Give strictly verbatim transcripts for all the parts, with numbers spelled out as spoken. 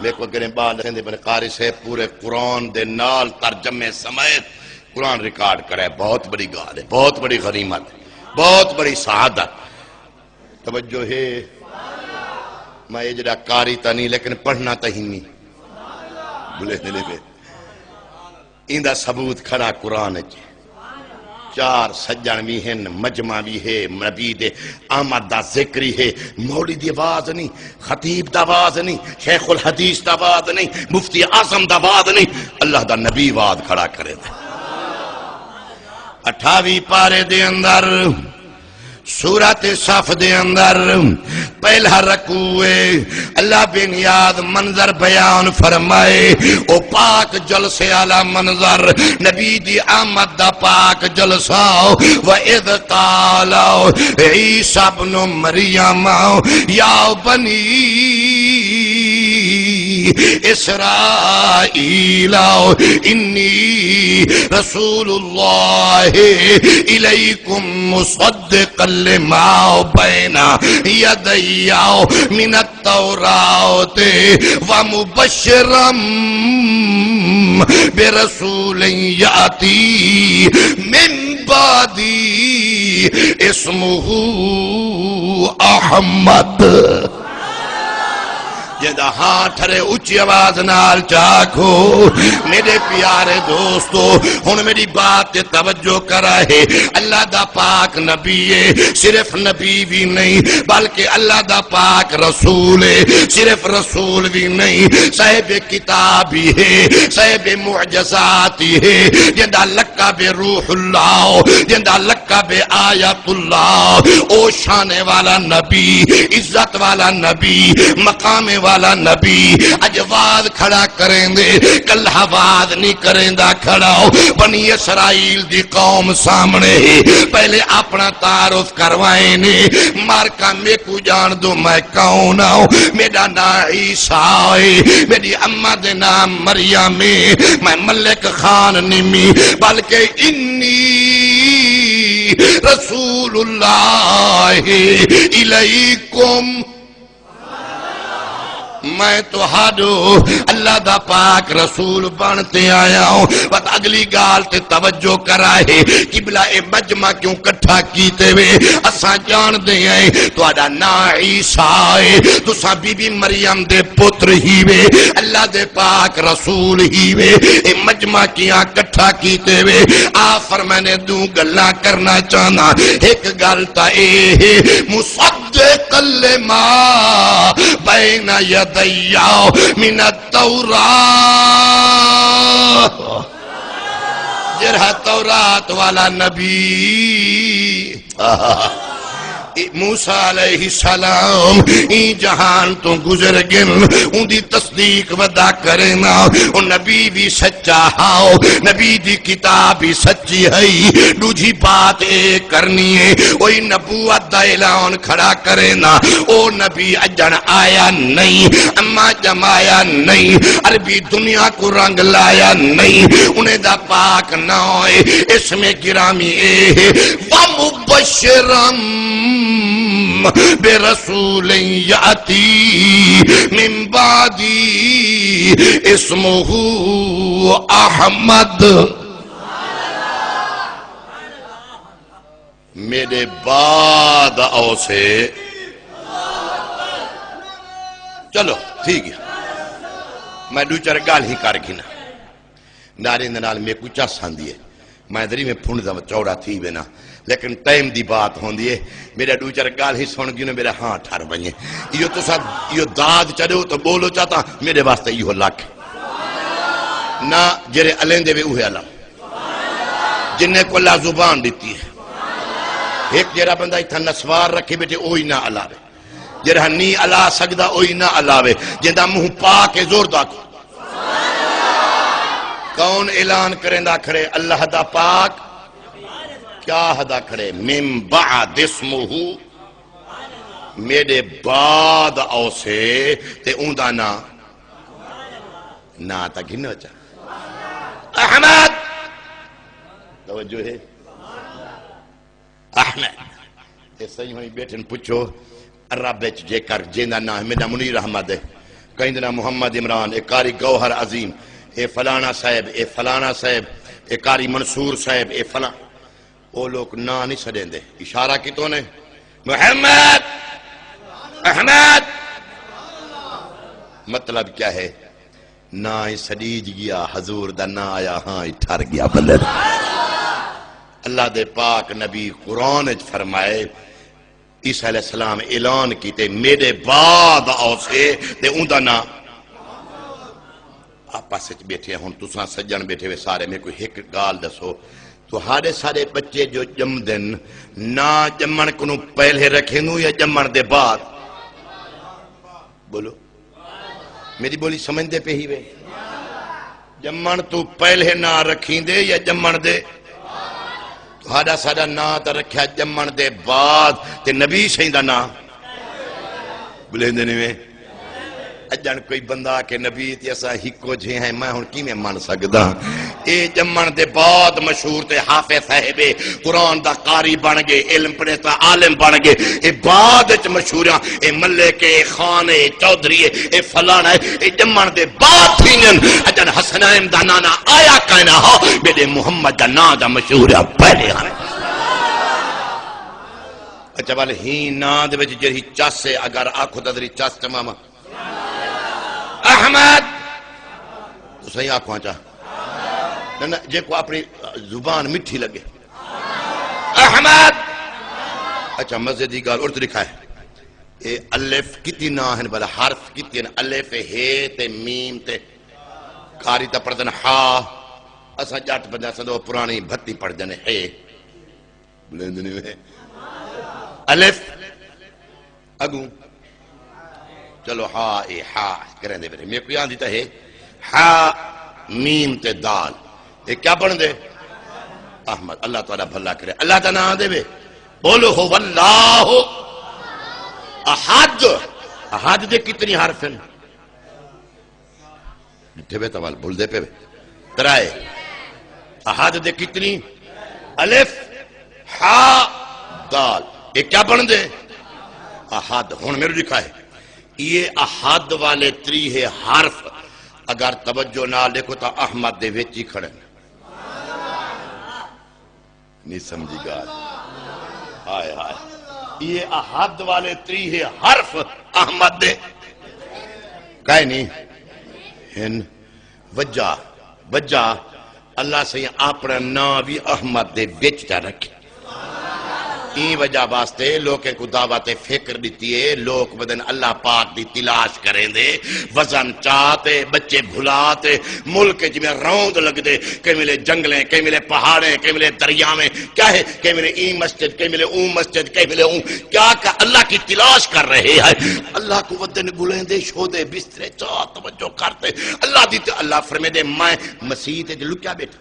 میکوں اگے ٻال ݙسیندے پئے نے، قاری صاحب پورے قرآن دے نال ترجمے سمیت قرآن ریکارڈ کرے، بہت بڑی ڳالھ ہے، بہت بڑی غنیمت ہے، بہت بڑی سعادت۔ توجہ ہے؟ میں اے جیڑھا قاری تاں نہیں، لیکن پڑھنا تاں ہی نہیں۔ بلے دلے پہ ایندا ثبوت کھڑا قرآن اچ۔ چار سڄݨ وی ہن، مجمع وی ہے، نبی دے آمد دا ذکر ہی ہے۔ مولوی دی آواز نہیں، خطیب دا آواز نہیں، شیخ الحدیث دا آواز نہیں، مفتی اعظم دا آواز نہیں، اللہ دا نبی آواز کھڑا کریندا۔ اٹھاوی پارے دے اندر سورت صف دے اندر پہلا رکوع ہے۔ اللہ بے نیاز منظر بیان فرمائے، او پاک جلسے والا منظر، نبی دی آمد دا پاک جلسہ۔ وَإِذْ قَالَ عِيسَى ابْنُ مَرْيَمَ يَا بَنِي إِسْرَائِيلَ إِنِّي رَسُولُ اللَّهِ إِلَيْكُمْ مُصَدِّقًا لِمَا بَيْنَ يَدَيَّ مِنَ التوراة ومبشرا برسول يأتي من بعدي اسمه أحمد۔ جیندا ہاں ٹھرے، اچی آواز نال چا آکھو۔ میرے پیارے دوستو، ہن میری بات تے توجہ کرا ہے۔ اللہ دا پاک نبی ہے، صرف نبی بھی نہیں، بلکہ اللہ دا پاک رسول ہے، صرف رسول بھی نہیں، صاحب کتاب بھی ہے، صاحب معجزات بھی ہے، جیندا لقب روح اللہ، جیندا لقب آیت اللہ۔ او شان والا نبی، عزت والا نبی، مقام والا نبی، اج واز کھڑا کریندے، کلہا واز نہیں کریندا کھڑا۔ او بنی اسرائیل دی قوم سامنے ہی، پہلے اپنا تعارف کروائے نے، مارکا میکوں ڄاݨ دو میں کون ہاں۔ میݙا ناں عیسیٰ ہے، میݙی اماں دے نام مریم ہے، میں ملک خان نمی، بلکہ انی رسول اللہ الیکم۔ میں تہاݙو اللہ دا پاک رسول بݨ تے آیا ہوں۔ بس اڳلی ڳالھ تے توجہ کرا ہے، قبلہ اے مجمع کیوں کٹھا کیتے وے؟ اساں ڄاݨدے ہیں تہاݙا ناں عیسیٰ ہے، تساں بی بی مریم دے پتر ہی وے، اللہ دے پاک رسول ہی وے۔ اے مجمع کیاں کٹھا کیتے وے؟ آ فرمائے نے ݙو ڳلاں کرنا چاہنا، ہک ڳالھ تاں اے ہے، مصدق مصدقا لما بین یدی من التوراۃ۔ جیڑھا تورات والا نبی موسیٰ علیہ السلام ایں جہان توں گزر ڳن، اوندی تصدیق ودا کرینا۔ او نبی وی سچا ہاؤ، نبی دی کتاب وی سچی ہئی۔ ݙوجھی بات اے کرنی ہے، اوہی نبوت دا اعلان کھڑا کرینا۔ او نبی اڄݨ آیا نہیں، اماں ڄمایا نہیں، عربی دنیا کوں رنگ لایا نہیں۔ انہیں دا پاک ناں ہے، اسم گرامی اے ہے، ومبشرا برسول یاتی من بعدی اسمہ احمد۔ میݙے بعد اوسے۔ چلو، ٹھیک ہے۔ میں ݙو چار ڳالھیں کر گھناں۔ نعرے دے نال میکوں چس آندی ہے۔ میں ذری میں پھنڈدا چوڑا تھی وینا۔ لیکن ٹائم دی بات ہوندی ہے۔ میݙا ݙو چار ڳالھیں سݨ گھنو، میݙا ہاں ٹھر ونڄے۔ ایہو تساں، ایہو داد چا ݙیو تاں ٻولو چا تاں میݙے واسطے ایہو لکھ۔ نہ جیڑھے الیندے وے اوہے الم۔ جنہیں کوں اللہ زبان ݙتی ہے۔ ہک جیڑھا بندہ اتھاں نسوار رکھی ٻیٹھے، اوہی نہ الاوے۔ جیڑھا نی الا سڳدا، اوہی نہ الاوے۔ جیندا منہ پاک ہے، زور دا آکھو۔ کون اعلان کریندا کھڑے؟ اللہ دا پاک۔ کیا آہدا کھڑے؟ من بعد اسمہ، میݙے بعد اوسے تے اوندا ناں، ناں تاں گھنو چا۔ احمد۔ توجہ ہے؟ احمد۔ تے سئیں ہوئی ٻیٹھن، پچھو عرب اچ جے کر جیندا ناں ہے، میݙا منیر احمد ہے۔ کہیں دا ناں محمد عمران، اے قاری گوہر عظیم، اے فلانا صاحب، اے فلانا صاحب، اے قاری منصور صاحب، اے فلاں۔ او لوک ناں نہیں سݙیندے، اشارہ کیتوں نے، محمد، احمد۔ مطلب کیا ہے؟ ناں ہی سݙیج ڳیا، حضور دا ناں آیا، ہاں ہی ٹھر ڳیا بندے دا۔ اللہ دے پاک نبی قرآن وچ فرمائے، عیسیٰ علیہ السلام اعلان کیتے، میݙے بعد آسے تے اوندا ناں۔ آپس وچ ٻیٹھے، ہݨ تساں سڄݨ ٻیٹھے وے سارے، میکوں ہک ڳالھ ݙسو، تہاݙے سارے ٻچے جو ڄمدن، ناں ڄمݨ کنوں پہلے رکھیندوں یا ڄمݨ دے بعد؟ ٻولو، میݙی ٻولی سمجھدے پئے ہیوے؟ ڄمݨ توں پہلے ناں رکھیندے یا ڄمݨ دے؟ تہاݙا ساݙا ناں تاں رکھیا ڄمݨ دے بعد، تے نبی سئیں دا ناں ٻلیندے نہیں وے۔ اڄݨ کوئی بندہ آکھے نبی تے اساں ہکو جھے ہیں، میں ہݨ کیویں من سڳداں؟ اے ڄمݨ دے بعد مشہور تے حافظ صاحب اے، قرآن دا قاری بݨ ڳئے، علم پڑھیساں عالم بݨ ڳئے، اے بعد وچ مشہوراں، اے ملک اے، اے خان اے، اے چوہدری اے، اے فلانا اے، اے ڄمݨ دے بعد تھیندن۔ اڄݨ حسنین دا ناں نہ آیا کائنا ہا، میݙے محمد دا ناں دا مشہور ہے پہلے ہن۔ اچھا، ول ہی ناں دے وچ جڑی چس ہے، اگر آکھو تاں ذری چس چماواں۔ احمد۔ تساں ہی آکھو چا۔ نہ، نہ، جے کو اپݨی زبان مٹھی لڳے۔ احمد۔ اچھا، مزے دی ڳالھ، اردو لکھا ہے۔ اے الف کتی ناں ہن، بھلا حرف کتی ہن؟ الف ہے تے میم تے قاری تاں پڑھدن ہا۔ اساں ڄٹ بندے، اساں تے پراݨی بھتی پڑھدن ہے۔ بلیندے نہیں وے۔ الف اڳوں۔ چلو، ہا، اے ہا کریندے پئے۔ میکوں آندی تاں ہے، ہا، میم تے دال۔ اے کیا بݨدے؟ احمد۔ اللہ تہاݙا بھلا کرے۔ اللہ دا ناں دے وے۔ قل هو اللہ احد۔ احد دے کتنی حرف ہیں؟ ݙٹھے وے تاں ول بھلدے پئے وے۔ ترائے۔ احد دے کتنی؟ الف، ہا، دال۔ اے کیا بݨدے؟ احد۔ ہݨ میرے لکھا ہے، یہ احد والے تریہے حرف اگر توجہ نال ݙیکھو تاں احمد دے وچ ہی کھڑے ہیں۔ نہیں سمجھی ڳالھ؟ ہائے ہائے۔ یہ احد والے تریہے حرف احمد دے کائے نہیں ہن۔ وجہ، وجہ اللہ سئیں اپݨا ناں وی احمد دے وچ چا رکھے۔ ایں وجہ واسطے لوکیں کوں دعوت فکر ݙتی ہے، لوک ودن اللہ پاک دی تلاش کریندے، وزن چا تے، ٻچے بھلا تے، ملک جویں روند لڳدے، کہیں ویلے جنگلیں، کہیں ویلے پہاڑیں، کہیں ویلے دریاویں، کیا ہے، کہیں ویلے ایں مسجد، کہیں ویلے اوں مسجد، کہیں ویلے اوں، کیا کیا اللہ کی تلاش کر رہے ہیں۔ اللہ کوں ودن ڳولیندے، شودے بسترے چا توجہ کرتے، اللہ دی تے اللہ فرمیندے، میں مسیت وچ لکیا ٻیٹھا۔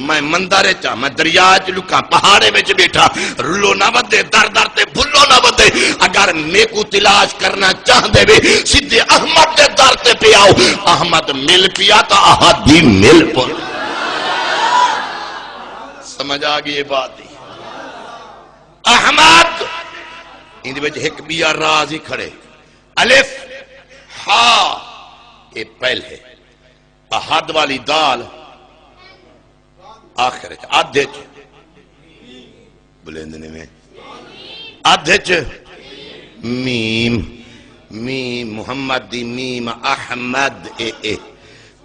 میں مندر اچ ہاں، میں دریا اچ لکاں، پہاڑے وچ ٻیٹھا، رلو نہ ودے، در در تے بھلو نہ ودے۔ اگر میکوں تلاش کرنا چاہندے وے، سدھے احمد دے در تے پیا آؤ، احمد مل پیا تاں احد دی مل پو۔ سمجھ آ ڳئی اے بات دی؟ احمد، ایندے وچ ہک ٻیا راز ہی کھڑے، الف، ہا، اے پہلے۔ احد والی دال آخر اچ، ادھ اچ، بلیندے نہیں وے، ادھ اچ میم، میم محمد دی میم، احمد اے اے۔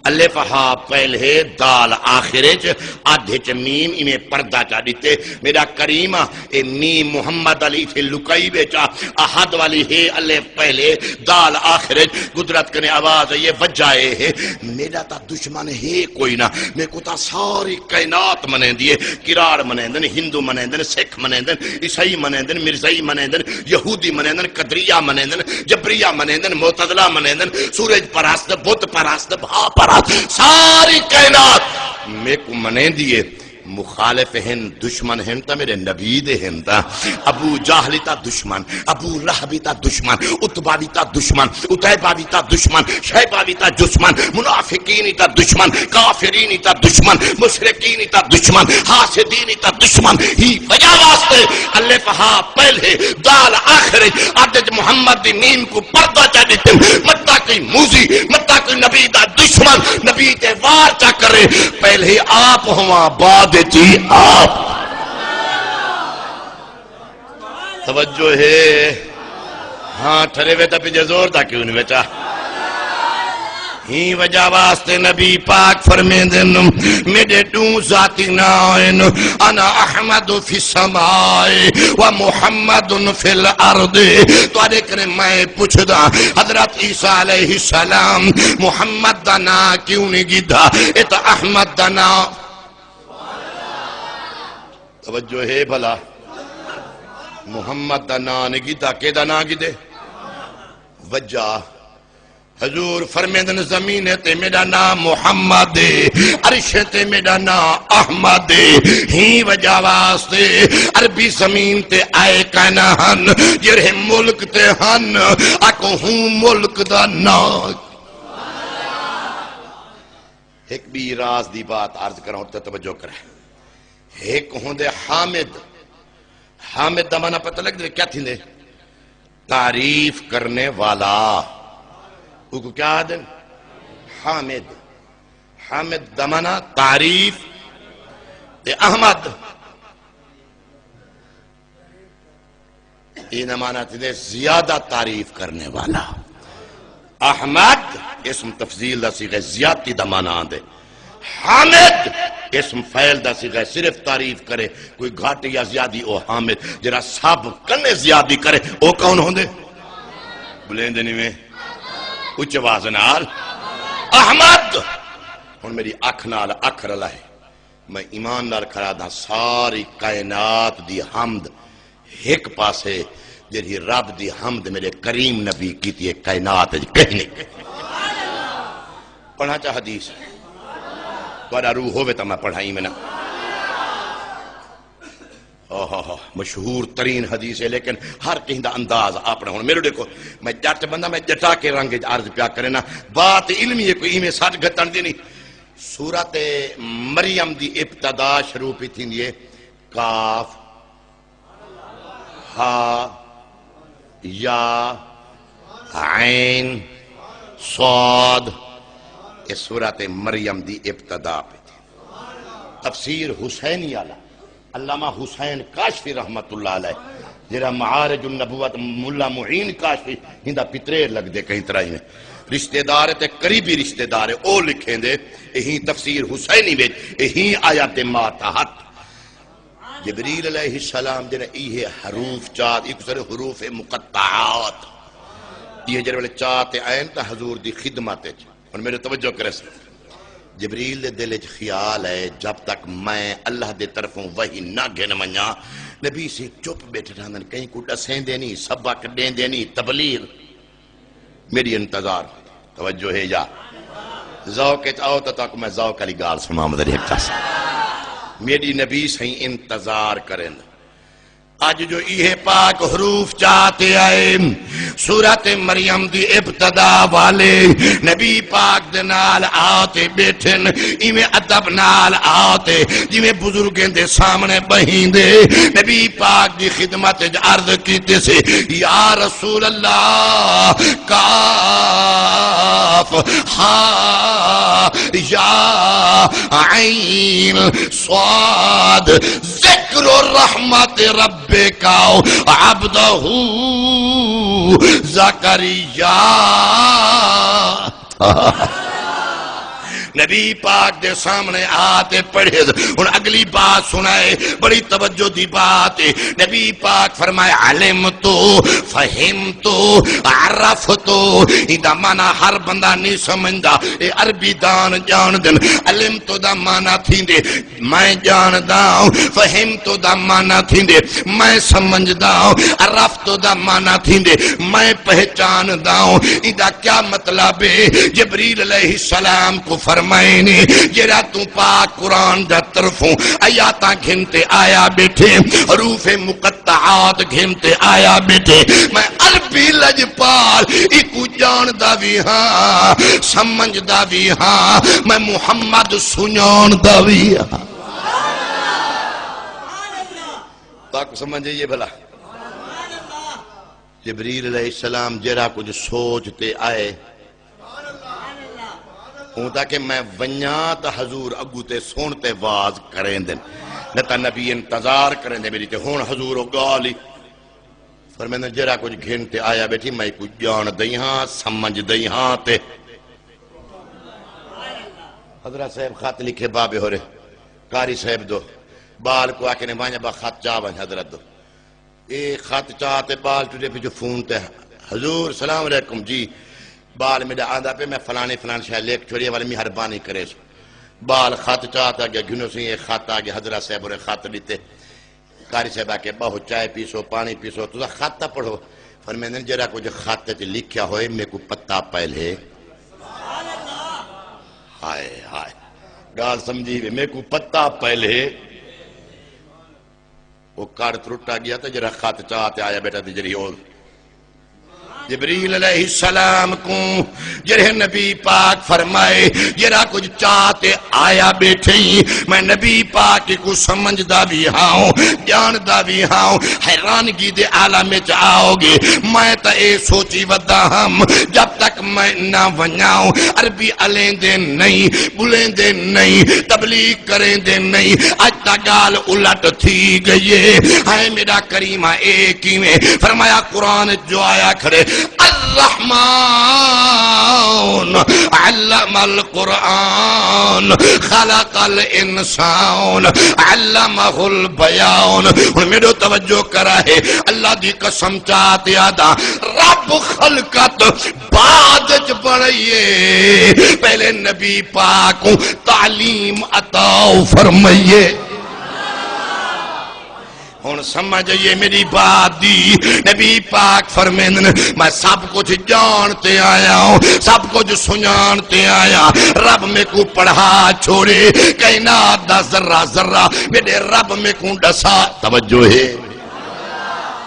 الف ہا پہلے، دال آخر اچ، ادھ اچ میم، ایویں پردہ چا ݙتے۔ میݙا کریم آ، اے میم محمد والی اتھے لکائی ٻیٹھا، احد والی ہے الف پہلے، دال آخر اچ، قدرت کنے آواز آئی ہے، وجہ اے ہے، میݙا تاں دشمن ہے کوئی نہ، میکوں تاں ساری کائنات منیندی ہے، کراڑ منیندن، ہندو منیندن، سکھ منیندن، عیسائی منیندن، مرزائی منیندن، یہودی منیندن، قدریہ منیندن، جبریہ منیندن، معتزلہ منیندن، سورج پرست، بت پرست، بھا پرست، ساری کائنات میکوں منیندی ہے۔ مخالف ہن، دشمن ہن تاں میرے نبی دے ہن تاں۔ ابو جہل وی تاں دشمن، ابو لہب وی تاں دشمن، عتبہ وی تاں دشمن، عتیبہ وی تاں دشمن، شیبہ وی تاں دشمن، منافقین وی تاں دشمن، کافرین وی تاں دشمن، مشرکین وی تاں دشمن، حاسدین وی تاں دشمن۔ ہی وجہ واسطے الف ہا پہلے، دال آخر وچ، ادھ وچ محمد دی میم کوں پردہ چا ݙتن، متاں کوئی موذی، متاں کوئی نبی دا دشمن نبی تے وار چا کرے، پہلے آپ ہوواں، بعد وچ ہی آپ۔ توجہ ہے؟ ہاں، ٹھرے وے تاں پنجے زور دا کیوں نہیں بیٹا؟ ہی وجہ واسطے نبی پاک فرمیندن، میݙے ݙو ذاتی ناں ہن، انا احمد فی السماء و محمد فی الارض۔ تہاݙے کرے میں پچھدا، حضرت عیسیٰ علیہ السلام محمد دا ناں کیوں نہیں گھدا؟ اے تاں احمد دا ناں۔ توجہ ہے بھلا؟ محمد دا ناں نہیں گھدا، کیݙا ناں گھدے؟ وجہ، حضور فرمیندن، زمین تے میݙا ناں محمد ہے، عرش تے میݙا ناں احمد ہے۔ ہی وجہ واسطے عربی زمین تے آئے کائنا ہن، جیڑھے ملک تے ہن، آکھو ہوں ملک دا ناں۔ ہک ٻی راز دی بات عرض کراں تے توجہ کرے۔ ہک ہوندے حامد۔ حامد دا معنی پتہ لڳدے کیا تھیندے؟ تعریف کرنے والا۔ اوکوں کیا آہدن؟ حامد۔ حامد دا معنی تعریف۔ تے احمد، ایں دا معنی تھیندے زیادہ تعریف کرنے والا۔ احمد اسم تفضیل دا صیغہ، زیادتی دا معنی آندے۔ حامد اسم فاعل دا صیغہ، صرف تعریف کرے، کوئی گھٹ یا زیادی، او حامد۔ جیڑھا سب کنے زیادی کرے، او کون ہوندے؟ بلیندے نہیں میں، اچے آواز نال۔ احمد۔ ہن میری اکھ نال اکھ رلائے۔ میں ایمان نال کھڑا آہداں، ساری کائنات دی حمد ہک پاسے، جیڑھی رب دی حمد میرے کریم نبی کیتی ہے، کائنات وچ کہیں نہیں۔ پڑھاں چا حدیث؟ تہاݙا روح ہووے تاں میں پڑھاں، میں نا۔ ہا ہا ہا، مشہور ترین حدیث ہے، لیکن ہر کہیں دا انداز اپݨا۔ ہݨ میرے ݙیکھو، میں ڄٹ بندہ، میں ڄٹا کے رنگ وچ عرض پیا کرے نا، بات علمی ہے، کوئی ایویں سٹ گھتݨ دی نہیں۔ سورت مریم دی ابتدا شروع پئی تھیندی ہے کاف، ہا، یا، عین، صاد۔ اے سورت مریم دی ابتدا پئی تھیندی۔ تفسیر حسینی والا علامہ حسین کاشفی رحمت اللہ علیہ، جیڑھا معارج النبوت، ملا معین کاشفی، ہیندا پتریڑ لڳدے کہیں طرح ہی میں۔ رشتہ دار ہے تے قریبی رشتہ دار ہے، او لکھیندے، اے ہی تفسیر حسینی وچ، اے ہی آیت ماتحت۔ جبریل علیہ السلام جیڑھے ایہے حروف چا، ایک سارے حروف مقطعات، ایہے جیڑھے ویلے چا تے آئن تاں حضور دی خدمت وچ۔ ہݨ میرے توجہ کرے سن۔ جبریل دے دل وچ خیال ہے، جب تک میں اللہ دے طرفوں وحی نہ گھن ونڄاں، نبی سی چپ ٻیٹھے رہندن، کہیں کوں ݙسیندے نہیں، سبق ݙیندے نہیں، تبلیغ۔ میݙی انتظار، توجہ ہے یا؟ ذوق وچ آؤ تاں تہاکوں میں ذوق والی ڳالھ سݨاواں، ذرا ہک چس۔ میݙی نبی سئیں انتظار کرن۔ اڄ جو ایہے پاک حروف چا تے آئے، سورت مریم دی ابتدا والے، نبی پاک دے نال آ تے ٻیٹھن، ایویں ادب نال آ تے، جیویں بزرگیں دے سامݨے ٻہیندے، نبی پاک دی خدمت وچ عرض کیتے سے، یا رسول اللہ، کاف، ہا، یا، عین، صاد، ذکر رحمت ربک عبدہ زکریا۔ نبی پاک دے سامݨے آ تے پڑھے۔ ہݨ اڳلی بات سݨائے، بڑی توجہ دی بات ہے۔ نبی پاک فرمائے، علمت، فہمت، عرفت۔ ایندا معنی ہر بندہ نہیں سمجھدا، اے عربی دان ڄاݨدن۔ علمت دا معنی تھیندے میں ڄاݨدا ہوں، فہمت دا معنی تھیندے میں سمجھدا ہوں، عرفت دا معنی تھیندے میں پہچاندا ہوں۔ ایندا کیا مطلب ہے؟ جبریل علیہ السلام کوں فرمایا، میں نے، جیڑھا توں پاک قرآن دا طرفوں آیاتاں گھن تے آیا ٻیٹھے، حروف مقطعات گھن تے آیا ٻیٹھے۔ میں عربی لڄپال ایکوں ڄاݨدا وی ہاں، سمجھدا وی ہاں، میں محمد سنڄاݨدا وی ہاں۔ تاکوں سمجھ آئی ہے بھلا؟ جبریل علیہ السلام جیڑھا کجھ سوچ تے آئے، اوں تاں کہ میں ونڄاں تاں حضور اڳوں تے سݨ تے واز کریندن، نہ تاں نبی انتظار کریندے میݙی۔ تے ہݨ حضور او ڳالھ ہی فرمیندن، جیڑھا کجھ گھن تے آیا ٻیٹھی، میں کجھ ڄاݨدئی ہاں، سمجھدئی ہاں۔ تے حضرت صاحب خط لکھے بابے ہورے، قاری صاحب دو، ٻال کوں آکھے نے، ونڄ ابا خط چا ونڄ حضرت دو۔ اے خط چا تے ٻال ٹرے پچھوں فون تے، "حضور سلام علیکم جی۔" ٻال میݙا آندا پئے، "میں فلاݨی فلاݨی شے لکھ چھوڑی ہے، ول مہربانی کریسو۔" ٻال خط چا تے آ ڳیا، گھنو سئیں، اے خط آ ڳیا، حضرت صاحب ہوریں خط ݙتے۔ قاری صاحب آکھے، "ٻہو، چائے پیسو، پاݨی پیسو، تساں خط تاں پڑھو۔" فرمیندن، "جیڑھا کجھ خط اچ لکھیا ہوئے، میکوں پتہ پئیل ہے۔" ہائے ہائے، ڳالھ سمجھی وے، "میکوں پتہ پئیل ہے۔" او کڑ ترٹا ڳیا تے جیڑھا خط چا تے آیا ٻیٹھا تے جیڑھی او جبریل علیہ السلام کوں جیڑھے نبی پاک فرمائے، جیڑھا کجھ چا تے آیا ٻیٹھے، میں نبی پاک کوں سمجھدا وی ہاؤں، ڄاݨدا وی ہاؤں، حیرانگی دے عالم وچ آؤ گے۔ میں تاں اے سوچی ودا ہم، جب تک میں نہ ونڄاؤں، عربی الیندے نئیں، ٻلیندے نئیں، تبلیغ کریندے نئیں۔ اڄ تاں ڳالھ الٹ تھی ڳئی ہے۔ ہائے میݙا کریمہ، اے کیویں؟ فرمایا، قرآن جو آیا کھڑے، الرحمن علم القرآن خلق الانسان علمہ البیان۔ ہݨ میݙو توجہ کرا ہے، اللہ دی قسم چا تے آہداں، رب خلقت بعد اچ بݨائیے، پہلے نبی پاک کوں تعلیم عطا فرمائیے۔ ہݨ سمجھ آئیے میݙی بات دی۔ نبی پاک فرمیندن، میں سب کجھ ڄاݨ تے آیا ہوں، سب کجھ سنڄاݨ تے آیا۔ رب میکوں پڑھا چھوڑے، کائنات دا ذرہ ذرہ میݙے رب میکوں ݙسا۔ توجہ ہے؟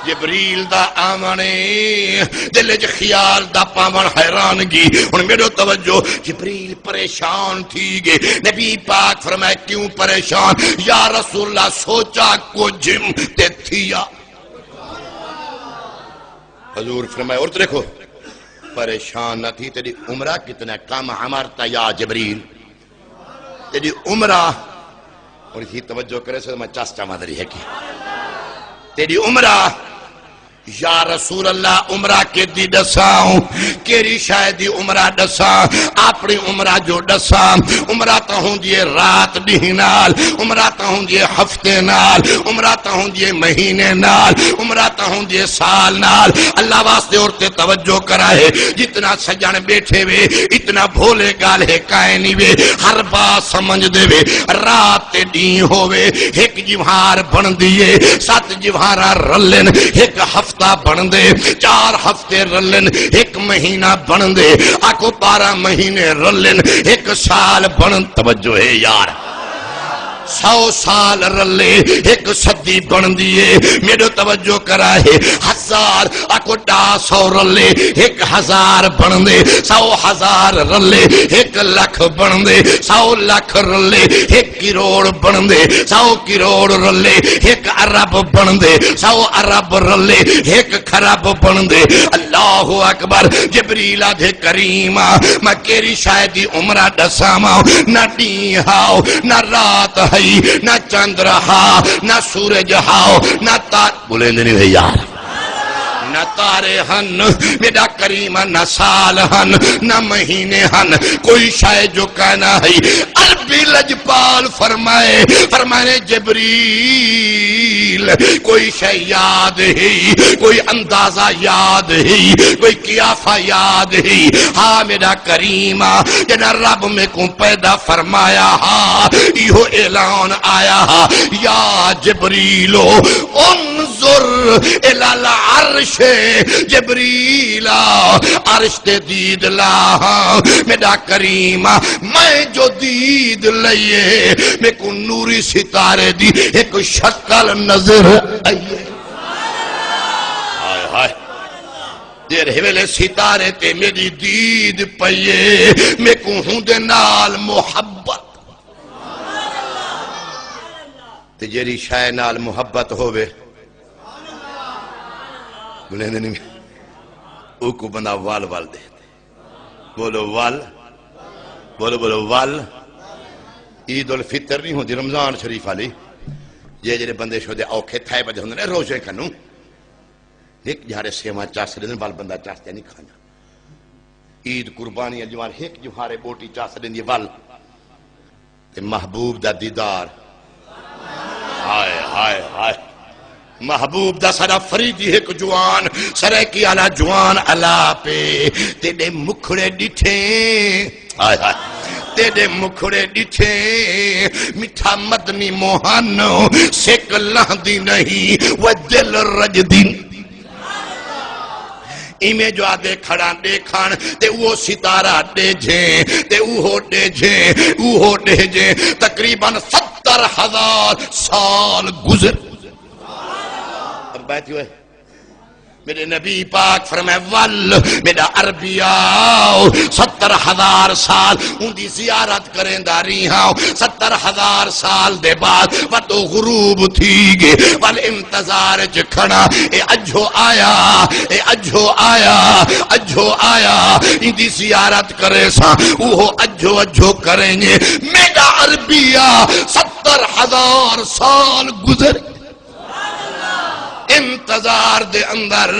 جبریل دا آوݨ اے، دل اچ خیال دا پاوݨ، حیرانگی۔ ہݨ میݙو توجہ، جبریل پریشان تھی ڳئے۔ نبی پاک فرمائے، کیوں پریشان؟ یا رسول اللہ، سوچا کجھ تے تھیا۔ حضور فرمائے، اور دیکھو، پریشان نہ تھی، تیݙی عمرہ کتنا کم، عمرت یا جبریل۔ تیݙی عمرہ، اور اسی توجہ کرے سے، میں چس چاواں ذری ہے کہ تیݙی عمرہ، یا رسول اللہ، عمرہ کیندی ݙساؤں؟ کیڑھی شے دی عمرہ ݙساں؟ اپݨی عمرہ جو ݙساں؟ عمرہ تاں ہوندی ہے رات ݙینہہ نال، عمرہ تاں ہوندی ہے ہفتے نال، عمرہ تاں ہوندی ہے مہینے نال، عمرہ تاں ہوندی ہے سال نال۔ اللہ واسطے اور تے توجہ کرا ہے، جتنا سڄݨ ٻیٹھے وے، اتنا بھولے ڳالھے کائنی وے، ہر بات سمجھدے وے۔ رات تے ݙینہہ ہووے، ہک جیوہار بݨدی اے، ست جیوہاراں رلن، ہک ہفتہ بݨدے، چار ہفتے رلن، ہک مہینہ بݨدے، آکھو بارہ مہینے رلن، ہک سال بݨ، توجہ ہے یار۔ سو سال رلے، ہک صدی بݨدی اے۔ میݙو توجہ کرا ہے، ہزار، آکھو ݙاہ سو رلے، ہک ہزار بݨدے، سو ہزار رلے، ہک لکھ بݨدے، سو لکھ رلے، ہک کروڑ بݨدے، سو کروڑ رلے، ہک ارب بݨدے، سو ارب رلے، ہک خراب بݨدے۔ اللہ اکبر۔ جبریل آدھے، کریما، میں کیڑھی شے دی عمرہ ݙساواں؟ نہ ݙینہہ ہاؤ، نہ رات ہئی، نہ چندر ہا، نہ سورج ہاؤ، نہ تا-، ٻولیندے نہیں ہوئے یار۔ نہ تارے ہن، میݙا کریما، نہ سال ہن، نہ مہینے ہن، کوئی شے جو کائنا ہئی۔ عربی لڄپال فرمائے، فرمانے، جبریل، کوئی شے یاد ہئی، کوئی اندازہ یاد ہئی، کوئی قیافہ یاد ہئی؟ ہا میݙا کریما، جݙاں رب میکوں پیدا فرمایا ہا، ایہو اعلان آیا ہا، یا جبریل، انظر الی العرش، جبریل، عرش تے دید لا ہاں۔ میݙا کریما، میں میں جو دید لئیے، میکوں نوری ستارے دی ہک شکل نظر آئیے۔ ہائے ہائے۔ جیڑھے ویلے ستارے تے میری دید پئیے، میکوں ہوندے نال محبت۔ تے جیڑھی شے نال محبت ہووے، بولیندے نہیں، اوکوں بندہ ول ول ݙیہدے۔ بولو ول، بولو، بولو ول۔ عید الفطر نہیں ہوندی، رمضان شریف والی۔ جے جیڑھے بندے شودے اوکھے تھئے ودے ہوندے نے روزے کنوں، ہک جھارے سیواں چس ݙیندن، ول بندہ چس تے نہیں کھاندا۔ عید قربانی والی جوان ہک جوارے بوٹی چس ݙیندی ول۔ تے محبوب دا دیدار۔ ہائے ہائے ہائے۔ محبوب دا سارا فریدی ہک جوان، سرائیکی آلا جوان الاپے، تیݙے مکھڑے ݙٹھے۔ ہائے ہائے۔ تیݙے مکھڑے ݙٹھے، مٹھا مدنی موہن، سک لہندی نہیں، وہ دل رڄدی۔ ایویں جو آدھے کھڑا ݙیکھݨ، تے اوہو ستارہ ݙیجھیں، تے اوہو ݙیجھیں، اوہو ݙیجھیں۔ تقریباً ستر ہزار سال گزر۔ اب بیٹھی ہوئے۔ میرے نبی پاک فرمائے، ول میرا عربی آؤ، ستر ہزار سال اوندی زیارت کریندا رہیا، ستر ہزار سال دے بعد وت او غروب تھی ڳئے، ول انتظار اچ کھڑا، اے اجھو آیا، اے اجھو آیا، اجھو آیا، ایندی زیارت کریساں، اوہو اجھو اجھو کریں گے۔ میرا عربی آ، ستر ہزار سال گزر انتظار دے اندر۔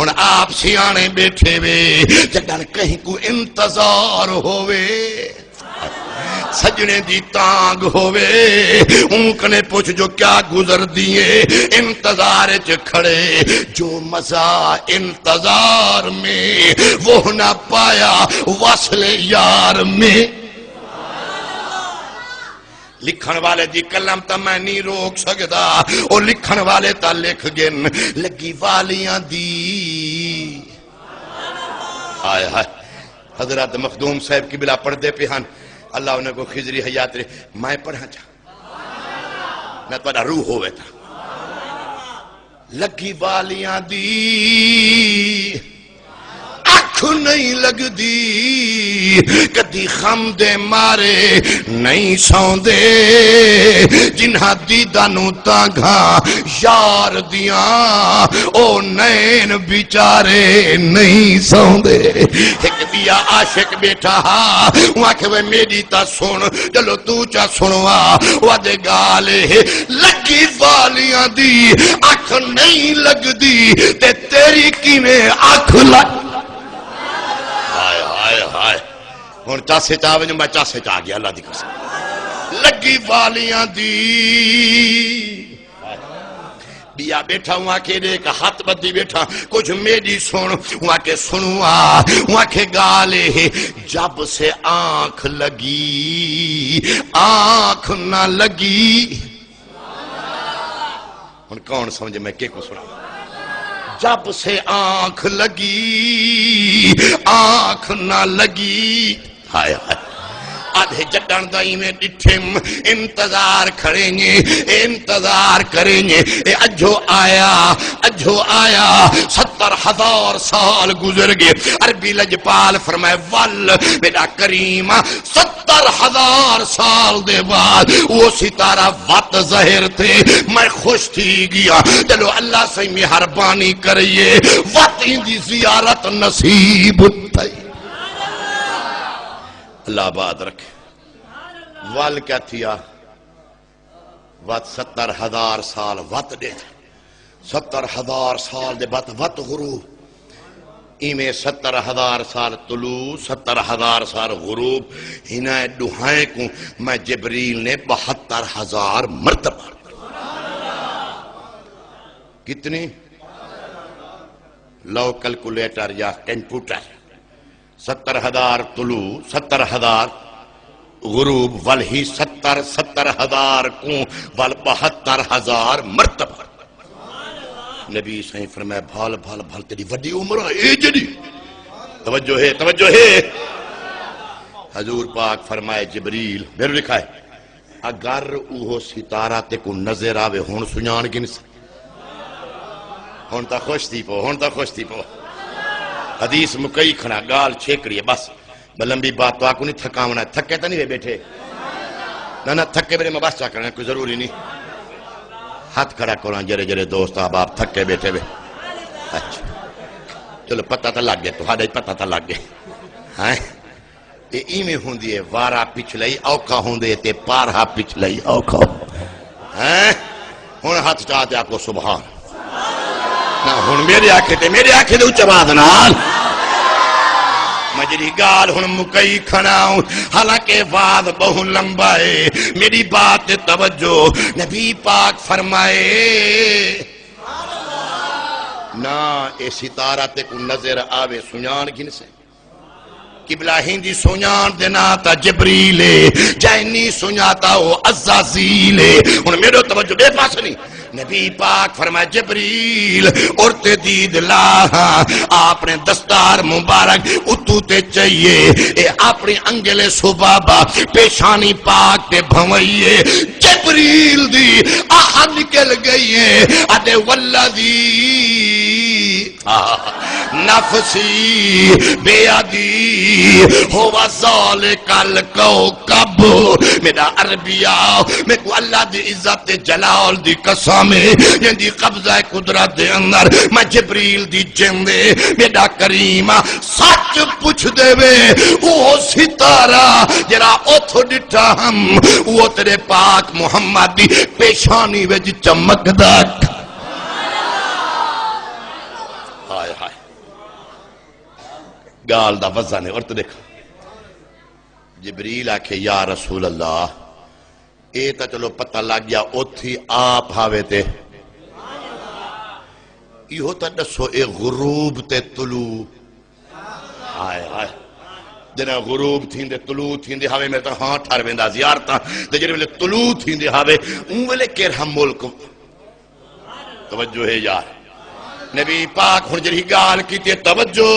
ہݨ آپ سیاݨے ٻیٹھے وے، جݙݨ کہیں کوں انتظار ہووے، سڄݨے دی تانگھ ہووے، اوں کنے پچھ جو کیا گزردی اے، انتظار اچ کھڑے، جو مزہ انتظار میں، وہ نہ پایا وصل یار میں۔ لکھݨ والے دی قلم تاں میں نہیں روک سڳدا، او لکھݨ والے تاں لکھ ڳن، لڳی والیاں دی۔ ہائے ہائے۔ حضرات مخدوم صاحب قبلہ پڑھدے پئے ہن، اللہ انہاں کوں خضری حیات رکھے۔ میں پڑھاں چا، میں تہاݙا روح ہووے تاں۔ لڳی والیاں دی اکھ نہیں لڳدی، کدی غم دے مارے نہیں سوندے، جنہاں دیداں نوں تانگھاں یار دیاں، او نین بیچارے نہیں سوندے۔ ہک ٻیا عاشق ٻیٹھا ہا، اوں آکھے، وے میݙی تاں سُݨ، چلو توں چا سُݨوا، او آدھے ڳالھ اے، لڳی والیاں دی اکھ نہیں لڳدی، تے تیری کیویں اکھ لڳ۔ ہائے، ہائے، ہائے۔ ہݨ چس اچ آ ونڄ، میں چس اچ آ ڳیا، اللہ دی قسم۔ لڳی والیاں دی۔ ٻیا ٻیٹھا، اوں آکھے، ݙیکھ ہتھ ٻدھی ٻیٹھا، کجھ میݙی سُݨ۔ اوں آکھے، سُݨوا۔ اوں آکھے، ڳالھ اے، جب سے آنکھ لگی، آنکھ نہ لگی۔ ہݨ کون سمجھے میں کیکوں سݨاواں؟ جب سے آنکھ لگی، آنکھ نہ لگی۔ ہائے ہائے۔ آدھے جݙݨ دا ایویں ݙٹھم، انتظار کھڑیں گے، انتظار کریں گے۔ اے اجھو آیا، اجھو آیا، ستر ہزار سال گزر ڳئے۔ عربی لڄپال فرمائے، ول میݙا کریم، ستر ہزار سال دے بعد او ستارہ وت ظاہر تھئے، میں خوش تھی ڳیا۔ چلو اللہ سئیں مہربانی کریے، وت ایندی زیارت نصیب تھئی۔ اللہ آباد رکھے۔ ول کیا تھیا؟ وت ستر ہزار سال وت ݙٹھ، ستر ہزار سال دے بعد وت غروب، ایویں ستر ہزار سال طلوع، ستر ہزار سال غروب، انہاں ݙوہائیں کوں میں جبریل نے بہتر ہزار مرتبہ۔ کتنی؟ لو کیلکولیٹر یا کمپیوٹر، ستر ہزار طلوع، ستر ہزار غروب، ول ہی ستر، ستر ہزار کوں ول بہتر ہزار مرتبہ۔ نبی سائیں فرمایا، بھل، بھل، بھل، تیری وڈی عمر ہے، اے جڑی۔ توجہ ہے، توجہ ہے۔ حضور پاک فرمائے، جبریل، میرے لکھا ہے، اگر اوہو ستارہ تیکوں نظر آوے، ہن سنڄاݨ گھنسیں۔ ہن تاں خوش تھی پو، ہن تاں خوش تھی پو۔ حدیث مکئی کھڑا، ڳالھ چھیکڑی ہے بس۔ میں لمبی بات تہاکوں نہیں تھکاوݨا، تھکے تاں نہیں وے ٻیٹھے؟ نہ، نہ، تھکے ویلے میں بس چا کرݨا، کوئی ضروری نہیں۔ ہتھ کھڑا کراں جیڑھے جیڑھے دوست احباب تھکے ٻیٹھے وے۔ اچھا۔ چلو، پتہ تاں لڳ ڳئے، تہاݙا ہی پتہ تاں لڳ ڳئے۔ ہیں؟ اے ایویں ہوندی ہے، وارا پچھلئی اوکھا ہوندے تے پارہا پچھلئی اوکھا۔ ہیں؟ ہݨ ہتھ چا تے آکھو سبحان۔ نہ، ہݨ میݙے آکھے تے، میݙے آکھے تے اچ آواز نال۔ میں جیڑھی ڳالھ ہݨ مکئی کھڑا ہوں، حالانکہ وعظ ٻہوں لمبا ہے، میݙی بات تے توجہ۔ نبی پاک فرمائے، نہ، اے ستارہ تیکوں نظر آوے، سنڄاݨ گھنسیں۔ قبلہ ہندی سنڄاݨ دے ناں تاں جبریل ہے، جئیں نی سنڄاتا او عزازیل ہے۔ ہݨ میݙو توجہ ٻئے پاسے نہیں۔ نبی پاک فرمائے، جبریل، ارتے دید لا ہاں، اپݨے دستار مبارک اتو تے چئیے، اے اپݨی انگل سبابہ پیشانی پاک تے بھنوئیے۔ جبریل دی آہ نکل ڳئی ہے، اݙے والذی نفسی بیدی ہوا ذالک الکوکب۔ میݙا عربیا، میکوں اللہ دی عزت تے جلال دی قسم ہے، جیندی قبضہ قدرت دے اندر میں جبریل دی جند ہے۔ میݙا کریم سچ پچھدے وے، او ستارہ جیڑھا اتھ ݙٹھا ہم، او تیݙے پاک محمد دی پیشانی وچ چمکدا۔ ہائے ہائے۔ ڳالھ دا وزن ہے۔ عورت ݙیکھ، جبریل آکھے، یا رسول اللہ، اے تاں چلو پتہ لڳ ڳیا، اتھی آپ ہاوے تے۔ ایہو تاں ݙسو، اے غروب تے طلوع؟ ہائے ہائے۔ جݙاں غروب تھیندے، طلوع تھیندے ہاوے، میرے تاں ہاں ٹھر ویندا زیارتاں تے۔ جیڑھے ویلے طلوع تھیندے ہاوے، اوں ویلے کیرھا ملک توجہ ہے یار۔ نبی پاک ہݨ جیڑھی ڳالھ کیتی ہے، توجہ۔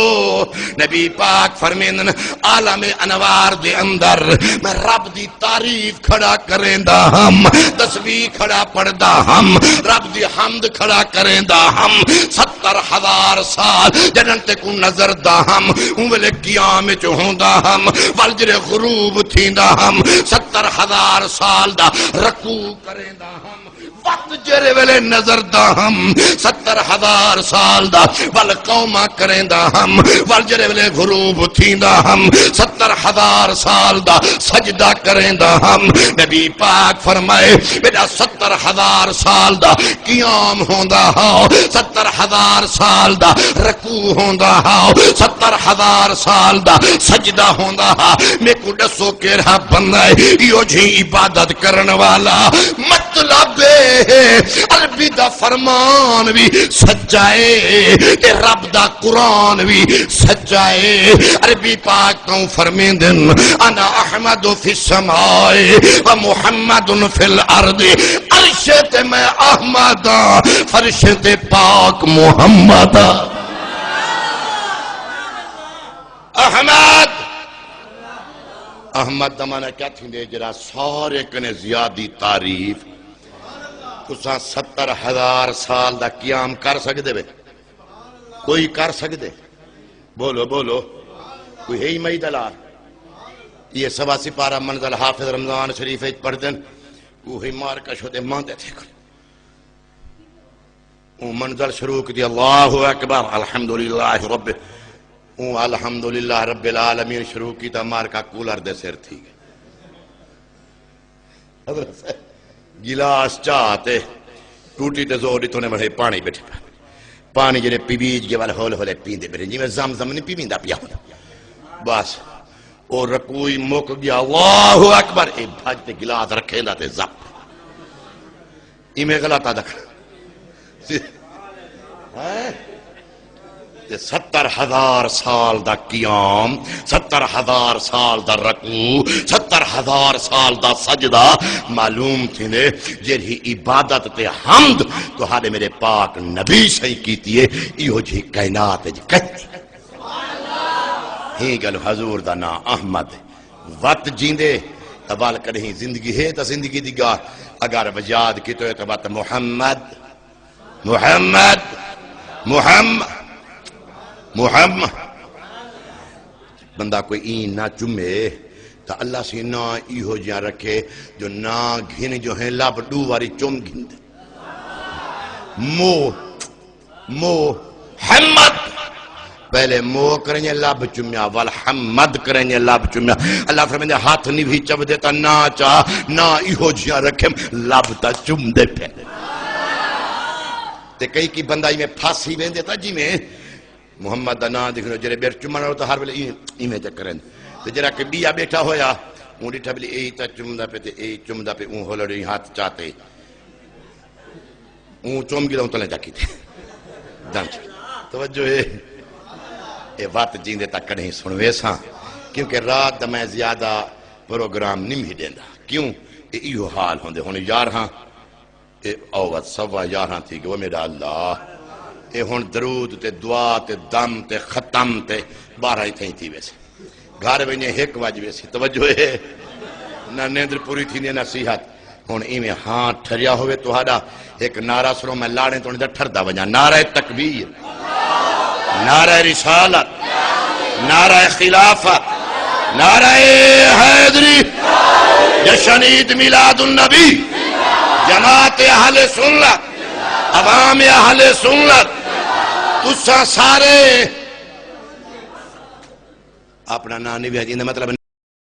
نبی پاک فرمیندن، عالم انوار دے اندر میں رب دی تعریف کھڑا کریندا ہم، تسبیح کھڑا پڑھدا ہم، رب دی حمد کھڑا کریندا ہم۔ ستر ہزار سال جݙاں تیکوں نظر دا ہم، اوں ویلے قیام وچ ہوندا ہم، ول جیڑھے غروب تھیندا ہم، ستر ہزار سال دا رکوع کریندا ہم۔ وت جیڑھے ویلے نظر دا ہم، ستر ہزار سال دا ول قوماں کریندا ہم، ول جیڑھے ویلے غروب تھیندا ہم، ستر ہزار سال دا سجدہ کریندا ہم۔ نبی پاک فرمائے، میݙا ستر ہزار سال دا قیام ہوندا ہا، ستر ہزار سال دا رکوع ہوندا ہا، ستر ہزار سال دا سجدہ ہوندا ہا۔ میکوں ݙسو کیڑھا بندہ ہے ایہو جہی عبادت کرݨ والا؟ مطلب اے ہے، عربی دا فرمان وی سچا ہے تے رب دا قرآن وی سچا ہے۔ عربی پاک توں فرمیندن، انا احمد فی السماء و محمد فی الارض۔ عرش تے میں احمد ہاں، فرش تے پاک محمد ہاں۔ احمد، احمد دا معنی کیا تھیندے؟ جڑا سارے کنے زیادی تعریف۔ تساں ستر ہزار سال دا قیام کر سکدے وے؟ کوئی کر سکدے؟ بولو، بولو۔ کوئی ہے ہی مئی دلال؟ یہ سوا سپارہ منزل حافظ رمضان شریف وچ پڑھ دین۔ وہ ہی مار کشو دے مان دے تھے۔ اوں منزل شروع کیتی، اللہ اکبر، الحمدللہ رب، اوں الحمدللہ رب العالمین شروع کیتا، مار کا کولر دے سر تھی ڳئے۔ حضرت صاحب، گلاس چا تے ٹوٹی تے زور ݙتو نے بڑے پانی بیٹھے پے۔ پانی جڑے پیویج کے وال ہولے ہولے پیندے بیٹھے، جی میں زم زم نہیں پیویندا پیا ہوں۔ بس، او رکوئی مک گیا، اللہ اکبر، اے بھج تے گلاس رکھے دا تے زپ۔ ایویں غلط آ دکھ۔ ہیں؟ تے ستر ہزار سال دا قیام، ستر ہزار سال دا رکوع، ستر ہزار سال دا سجدہ معلوم تھیندے، جیڑھی عبادت تے حمد تہاݙے میرے پاک نبی سئیں کیتی ہے، ایہو جہی کائنات وچ کہیں نہیں۔ ہی گل حضور دا ناں احمد ہے۔ وت جیندے تاں ول کݙہیں زندگی ہے تاں زندگی دی ڳالھ، اگر یاد کیتے ہوئے تاں وت محمد، محمد، محمد، محمد۔ بندہ کوئی ایں نہ چمے تاں اللہ سئیں نہ ایہو جیاں رکھے جو نہ گھن جو ہیں لب ݙو واری چم گھندے۔ مو مو حمد۔ پہلے مو کریں لب چمیا، ول حمد کریں لب چمیا۔ اللہ فرمیندے ہتھ نی بھی چبدے تا نہ چا، نہ ایہو جیاں رکھم لب تا چم دے پھر۔ تے کئی کی بندہ ایویں پھاسی ویندے تا جیویں محمد دا ناں دکھنو جڑے بیر چمن والو تا ہر ویلے ایویں، ایویں تے کریں۔ تے جڑا کہ بیا بیٹھا ہویا، اون ڈٹھا بلی اے تا چمدا پہ تے اے چمدا پہ اون ہولڑی ہاتھ چاتے۔ اوں چم گھدا اوں تلے جا کیتے۔ دم چ۔ توجہ ہے۔ اے وت جیندے تک کݙہیں سݨویساں، کیونکہ رات دا میں زیادہ پروگرام نمہی ݙیندا۔ کیوں؟ اے ایہو حال ہوندے۔ ہݨ یارہاں، اے اوت سوا یارہاں تھی ڳئے، او میݙا اللہ۔ اے ہݨ درود تے دعا تے دم تے ختم تے ٻارہاں ای تھئیں تھی ویسے۔ گھر ونڄے ہک وڄ ویسی، توجہ ہے، نہ نیندر پوری تھیندی نہ صحت۔ ہݨ ایویں ہاں ٹھریا ہووے تہاݙا، ہک نعرہ سݨو، میں لاڑیں توڑیں دا ٹھردا ونڄاں۔ نعرہ تکبیر، نعرہ رسالت، نعرہ خلافت، نعرہ حیدری، جشن عید میلاد النبی، جماعت اہل سنت، عوام اہل سنت، تساں سارے اپݨا ناں نہیں ویجی، ایندا مطلب